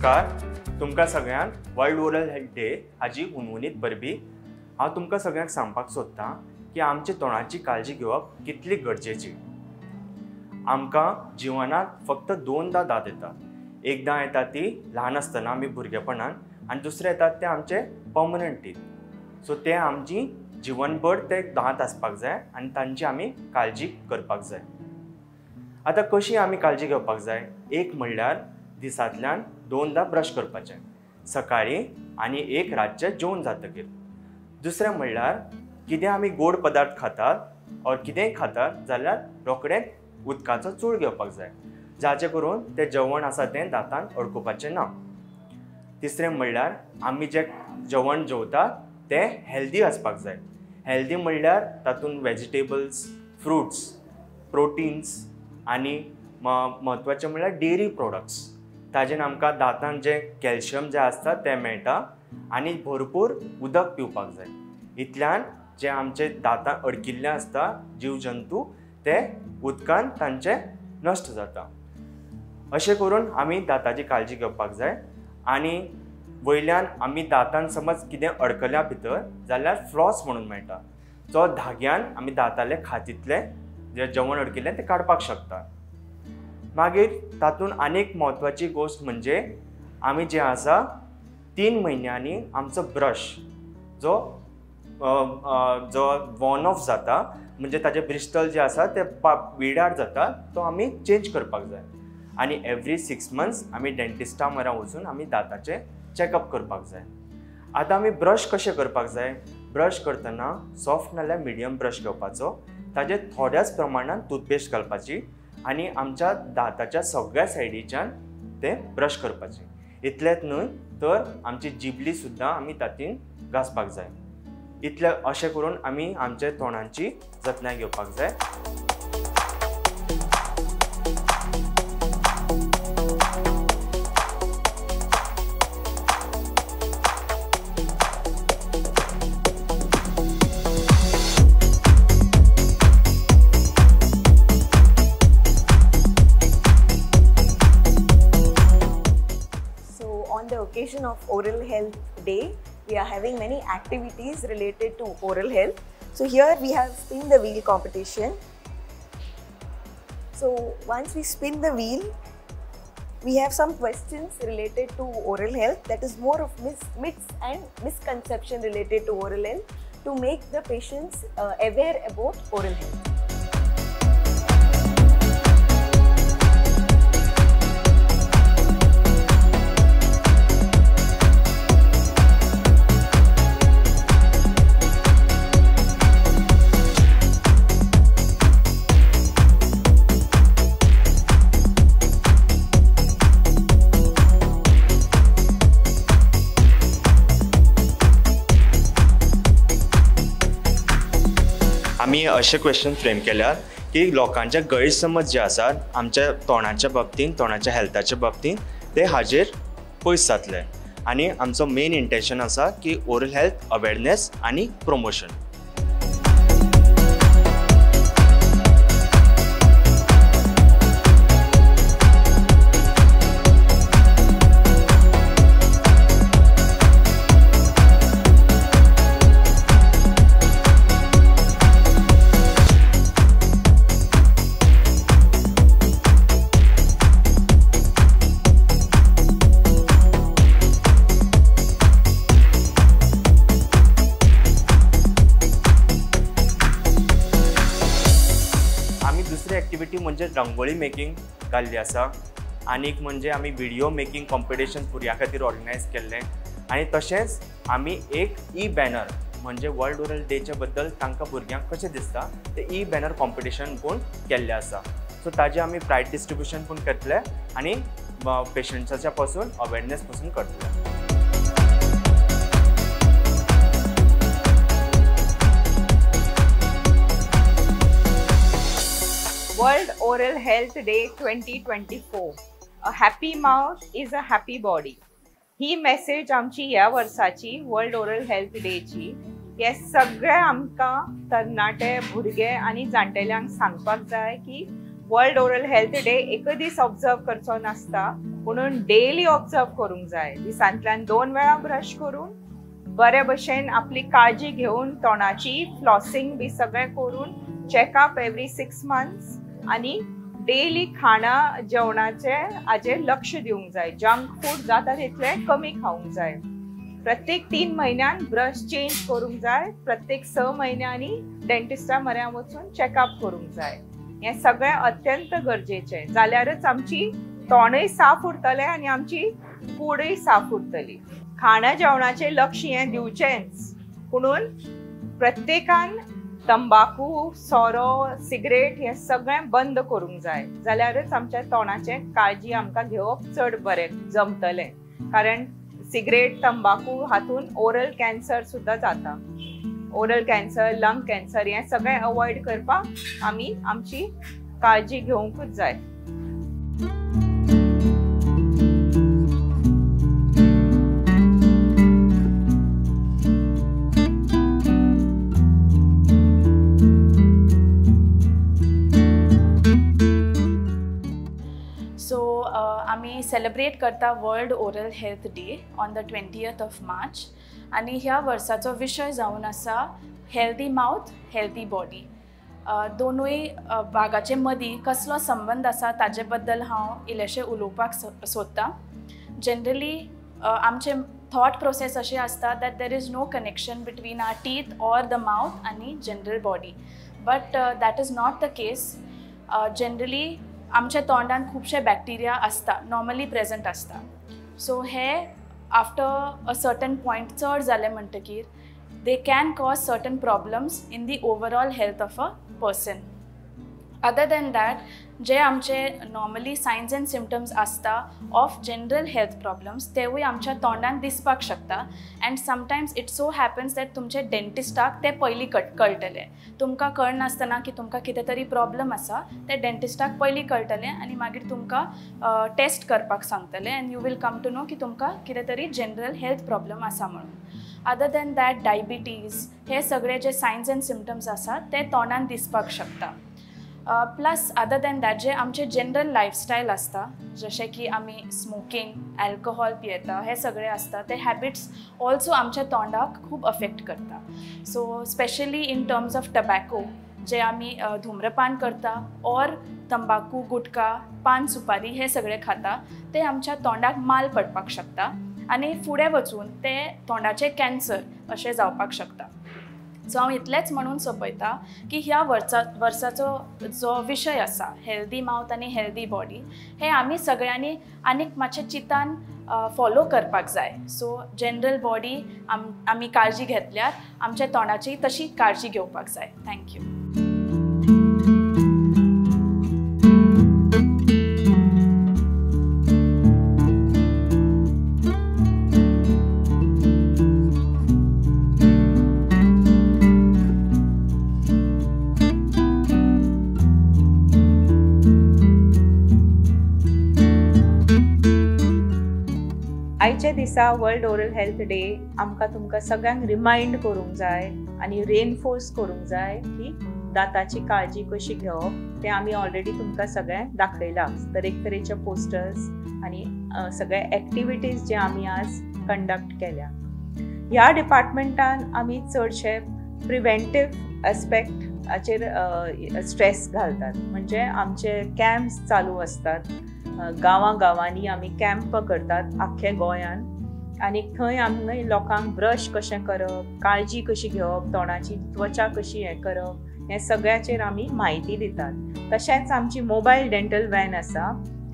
नमस्कार, तुमकां सगळ्यांक वर्ल्ड ओरल हेल्थ डे हाजी हुनहुनीत परबी. हांव तुमकां सगळ्यांक सांगपाक सोदतां की आमच्या तोंडाची काळजी घेवप कितली गरजेची. आमकां जिवनांत फक्त दोनदां दांत येतात. एकदां येता ती ल्हान आसतना आमी भुरगेपणान आनी दुसरें येतात ते आमचे पर्मनंट टीथ. सो ते आमची जिवनभर ते दांत आसपाक जाय आनी तांची आमी काळजी करपाक जाय. आतां कशी आमी काळजी घेवपाक जाय? एक म्हणल्यार दिसांतल्यान दोनदां ब्रश करपाचें, सकाळीं आनी एक रातचें जेवण जातकीर. दुसरें म्हणल्यार कितें आमी गोड पदार्थ खातात ऑर कितेंय खातात जाल्यार रोखडेंच उदकाचो चूळ घेवपाक जाय, जाचें करून तें जेवण आसा तें दांतान अडकुपाचें ना. तिसरें म्हणल्यार आमी जें जेवण जेवतात तें हेल्दी आसपाक जाय. हेल्दी म्हणल्यार तातूंत वेजिटेबल्स, फ्रुट्स, प्रोटिन्स आनी म्हत्वाचें म्हणल्यार डेयरी प्रोडक्ट्स. ताजेन आमकां दांतान जें कॅल्शियम जें आसता तें मेळटा आनी भरपूर उदक पिवपाक जाय. इतल्यान जे आमचे दांतां अडकिल्ले आसता जीव जंतू ते उदकान तांचे नश्ट जाता. अशें करून आमी दांताची काळजी घेवपाक जाय. आनी वयल्यान आमी दांतान समज कितें अडकल्या भितर जाल्यार फ्लॉस म्हणून मेळटा, जो धाग्यान आमी दांताले खातींतलें जें जेवण अडकिल्लें तें काडपाक शकता. मागीर तातूंत आनीक म्हत्वाची गोश्ट म्हणजे आमी जें आसा 3 म्हयन्यांनी आमचो ब्रश जो जो वॉन ऑफ जाता, म्हणजे ताजे ब्रिस्टल जे आसा ते विडार जाता, तो आमी चेंज करपाक जाय. आनी एवरी 6 मंथ्स आमी डेंटिस्टा म्हऱ्या वचून आमी दांताचें चॅकअप करपाक जाय. आतां आमी ब्रश कशें करपाक जाय? ब्रश करतना सॉफ्ट नाल्यार मिडियम ब्रश घेवपाचो, ताजेर थोड्याच प्रमाणान टूथपेस्ट घालपाची आनी आमच्या दांताच्या सगळ्या सायडीच्यान तें ब्रश करपाचें. इतलेंच न्हय तर आमची जिबली सुद्दां आमी तातूंत घांसपाक जाय. इतलें अशें करून आमी आमच्या तोंडाची जतनाय घेवपाक जाय. Occasion of Oral Health Day, we are having many activities related to oral health. So here we have spin the wheel competition. So once we spin the wheel, we have some questions related to oral health, that is more of myths and misconception related to oral health, to make the patients aware about oral health. आमी अशे question frame केल्यात की लोकांचे गैरसमज जे आसात आमच्या तोंडाच्या बाबतींत, तोंडाच्या हेल्थाच्या बाबतींत, ते हाजेर पयस जातले. आनी आमचो मेन इंटेन्शन आसा की ओरल हेल्थ अवेरनेस आनी प्रमोशन. एक्टिविटी म्हणजे रंगोळी मेकिंग घाल्ली आसा. आनीक म्हणजे आमी व्हिडियो मेकिंग कॉम्पिटिशन भुरग्यां खातीर ऑर्गनायज केल्लें. आनी तशेंच आमी एक ई बॅनर म्हणजे वर्ल्ड ओरल डेच्या बद्दल तांकां भुरग्यांक कशें दिसता तें ई बॅनर कॉम्पिटिशन पूण केल्लें आसा. सो ताजें आमी प्रायज डिस्ट्रिब्युशन पूण करतले आनी पेशंट्साच्या पासून अवेरनेस पासून करतले. World Oral Health Day 2024. A happy mouth is a happy body. He message आमची ह्या वर्साची वर्ल्ड ओरल हेल्थ डेची. हे सगळे आमकां तरणाटे भुरगे आनी जाणटेल्यांक सांगपाक जाय की वर्ल्ड ओरल हेल्थ डे एक दीस ऑब्जर्व करचो नासता, पुणून डेली ऑब्जर्व करूंक जाय. दिसांतल्यान 2 वेळा ब्रश करून बरे भशेन आपली काळजी घेवन तोंडाची फ्लॉसिंग बी सगळें करून चॅकअप एवरी 6 मंथ्स आनी डेली खाणा जेवणाचे हाजेर लक्ष दिवंक जाय. जंक फूड जाता तितलें कमी खावंक जाय. प्रत्येक 3 म्हयन्यान ब्रश चेंज करूंक जाय. प्रत्येक 6 म्हयन्यांनी डेंटिस्टा म्हऱ्यान वचून चॅकअप करूंक जाय. हें सगळें अत्यंत गरजेचें, जाल्यारच आमची तोंडय साफ उरतलें आनी आमची कूडय साफ उरतली. खाणा जेवणाचें लक्ष हें दिवचेंच, पुणून प्रत्येकान तंबाकू, सोरो, सिगरेट हें सगळें बंद करूंक जाय, जाल्यारच आमच्या तोंडाचें काळजी आमकां घेवप चड बरें जमतलें. कारण सिगरेट, तंबाकू हातून ओरल कॅन्सर सुद्दां जाता. ओरल कॅन्सर, लंग कॅन्सर हें सगळें अवॉयड करपाक आमी आमची काळजी घेवंकूच जाय. आमी सेलिब्रेट करता world oral health day on the 20th of March आनी ह्या वर्साचो विशय जावन आसा हेल्दी मावथ हेल्दी बॉडी. दोनूय भागाचे मदीं कसलो संबंद आसा ताजे बद्दल हांव इल्लेशें उलोवपाक सोदतां. जनरली आमचे थॉट प्रोसेस अशें आसता that there is no connection between our teeth or the mouth आनी general body, but that is not the case. Generally आमच्या तोंडान खुबशे बॅक्टिरिया आसता, नॉर्मली प्रेजंट आसता. सो हे आफ्टर अ सर्टन पॉयंट चड जाले म्हणटकीर they can cause certain problems in the overall health of a person. Other than that जे आमचे नॉर्मली सायन्स एंड सिमटम्स आसता ऑफ जनरल हेल्थ प्रॉब्लम्स तेवूय आमच्या तोंडान दिसपाक शकता. And sometimes it so happens that तुमचे डेंटिस्टाक ते पयलीं कळटलें, तुमकां कळनासतना की तुमकां कितें तरी प्रॉब्लम आसा ते डेंटिस्टाक पयलीं कळटलें आनी मागीर तुमकां टेस्ट करपाक सांगतले and you will come to know की तुमकां कितें तरी जनरल हेल्थ प्रॉब्लम आसा म्हणून. अदर दॅन that diabetes हे सगळे जे सायन्स एंड सिमटम्स आसा ते तोंडान दिसपाक शकता. प्लस अदर दॅन that जे आमचे जनरल लायफस्टायल आसता, जशें की आमी स्मोकींग, अल्कोहोल पियेता, हे सगळे आसता ते हॅबिट्स ऑल्सो आमच्या तोंडाक खूब अफेक्ट करता. So specially in terms of tobacco जे आमी धूम्रपान करता ऑर तंबाकू, गुटखा, पान सुपारी हे सगळे खाता ते आमच्या तोंडाक माल पडपाक शकता आनी फुडें वचून ते तोंडाचे कॅन्सर अशें जावपाक शकता. सो हांव इतलेंच म्हणून सोंपयता की ह्या वर्साचो जो विशय आसा हेल्दी मावथ आनी हेल्दी बॉडी हे आमी सगळ्यांनी आनीक मातशें चिंतान फॉलो करपाक जाय. सो जनरल बॉडी आमी काळजी घेतल्यार आमच्या तोंडाची तशी काळजी घेवपाक जाय. Thank you. आयच्या दिसा वर्ल्ड ओरल हेल्थ डे आमकां तुमकां सगळ्यांक रिमायंड करूंक जाय आनी रेनफोर्स करूंक जाय की दाताची काळजी कशी घेवप तें आमी ऑलरेडी तुमकां सगळ्यांक दाखयलां. तरेकतरेचे पोस्टर्स आनी सगळे एक्टिविटीज जे आमी आज कंडक्ट केल्या. ह्या डिपार्टमेंटान आमी चडशे प्रिवेंटीव एस्पेक्टाचेर स्ट्रेस घालतात. म्हणजे आमचे कॅम्प्स चालू आसतात, गांवां गांवांनी आमी कॅम्प करतात आख्खे गोंयान आनी थंय आमी लोकांक ब्रश कशें करप, काळजी कशी घेवप, तोंडाची त्वचा कशी हें करप, हें सगळ्याचेर आमी म्हायती दितात. तशेंच आमची मोबायल डेंटल व्हॅन आसा,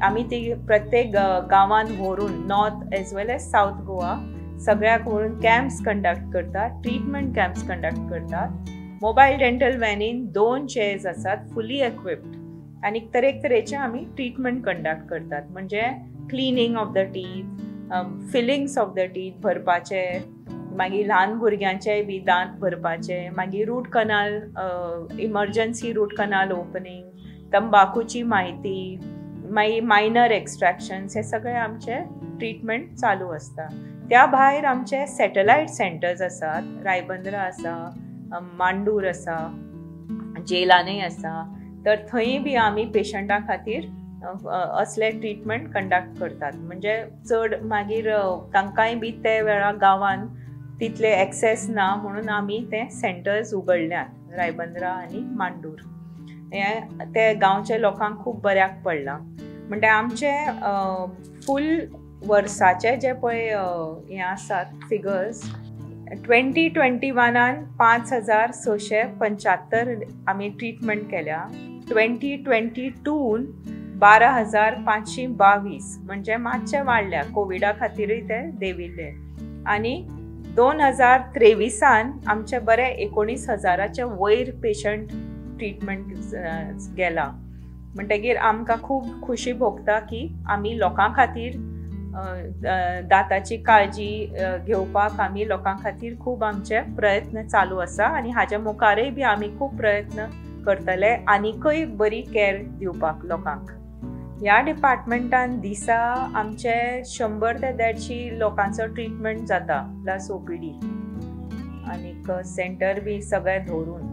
आमी ती प्रत्येक गांवांत व्हरून north as well as south Goa सगळ्याक व्हरून कॅम्प्स कंडक्ट करतात, ट्रिटमेंट कॅम्प्स कंडक्ट करतात. मोबायल डेंटल व्हॅनीन 2 चेअर्स आसात फुली इक्विप्ड आनी तरेकतरेचे आमी ट्रिटमेंट कंडक्ट करतात. म्हणजे cleaning of the teeth, fillings of the teeth भरपाचे, मागीर ल्हान भुरग्यांचे बी दांत भरपाचे, मागीर root canal, emergency root canal opening, तंबाकूची म्हायती, मागीर मायनर एक्स्ट्रॅक्शन्स, हे सगळे आमचे ट्रिटमेंट चालू आसता. त्या भायर आमचे सॅटलायट सेंटर्स आसात, रायबंदरा आसा, मांडूर आसा, जेलानय आसा. तर थंय बी आमी पेशंटां खातीर असले ट्रिटमेंट कंडक्ट करतात. म्हणजे चड मागीर तांकांय बी ते वेळार गांवान तितले एक्सेस ना म्हणून आमी ते सेंटर्स उगडल्यात रायबंद्रा आनी मांडूर. हें ते गांवच्या लोकांक खूब बऱ्याक पडलां. म्हणटे आमचे फूल वर्साचे जे पळय हें आसात फिगर्स 2021 5,675 आमी ट्रिटमेंट केल्या. 2022 12,522 म्हणजे मातशें वाडल्या, कोविडा खातीरूय ते देंविल्ले. आनी 2023 आमचे बरे 19,000 वयर पेशंट ट्रिटमेंट गेला. म्हणटगीर आमकां खूब खुशी भोगता की आमी लोकां खातीर दाताची काळजी घेवपाक आमी लोकां खातीर खूब आमचे प्रयत्न चालू आसा आनी हाज्या मुखारय बी आमी खूब प्रयत्न करतले आनीकय बरी कॅर दिवपाक लोकांक. ह्या डिपार्टमेंटान दिसा आमचे 100 ते 150 लोकांचो ट्रिटमेंट जाता, प्लस OPD आनीक सेंटर बी सगळें धरून.